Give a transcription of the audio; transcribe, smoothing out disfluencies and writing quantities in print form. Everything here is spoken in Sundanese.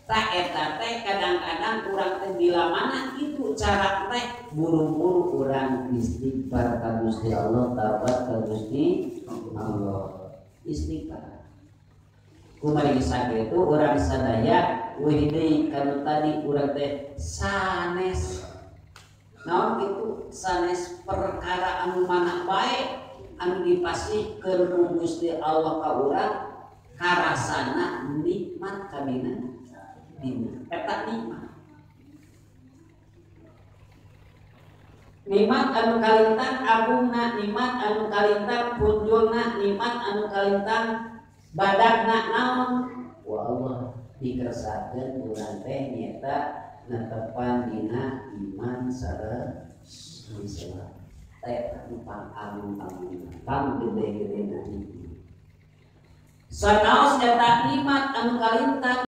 Tak eta teh kadang-kadang urang teh bila mana itu cara teh buru-buru urang istighfar ka Gusti Allah, taubat ka Gusti Allah, istighfar. Kumaha sakitu urang sadaya wih deui kanu tadi urang teh sanes naon kitu sanes perkara anu mana bae anu dipasihkeun ku Gusti Allah ka urang karasana nikmat kabina dina eta nikmat. Nikmat anu kalintang agungna, nikmat anu kalintang punjulna, nikmat anu kalintang badagna naon wa Allah dikersakeun urang teh nyaeta netepan dina iman sareng Islam. Eta nu pang agung-agungna, pang gede-gedena. Sanaos eta nikmat anu kalintang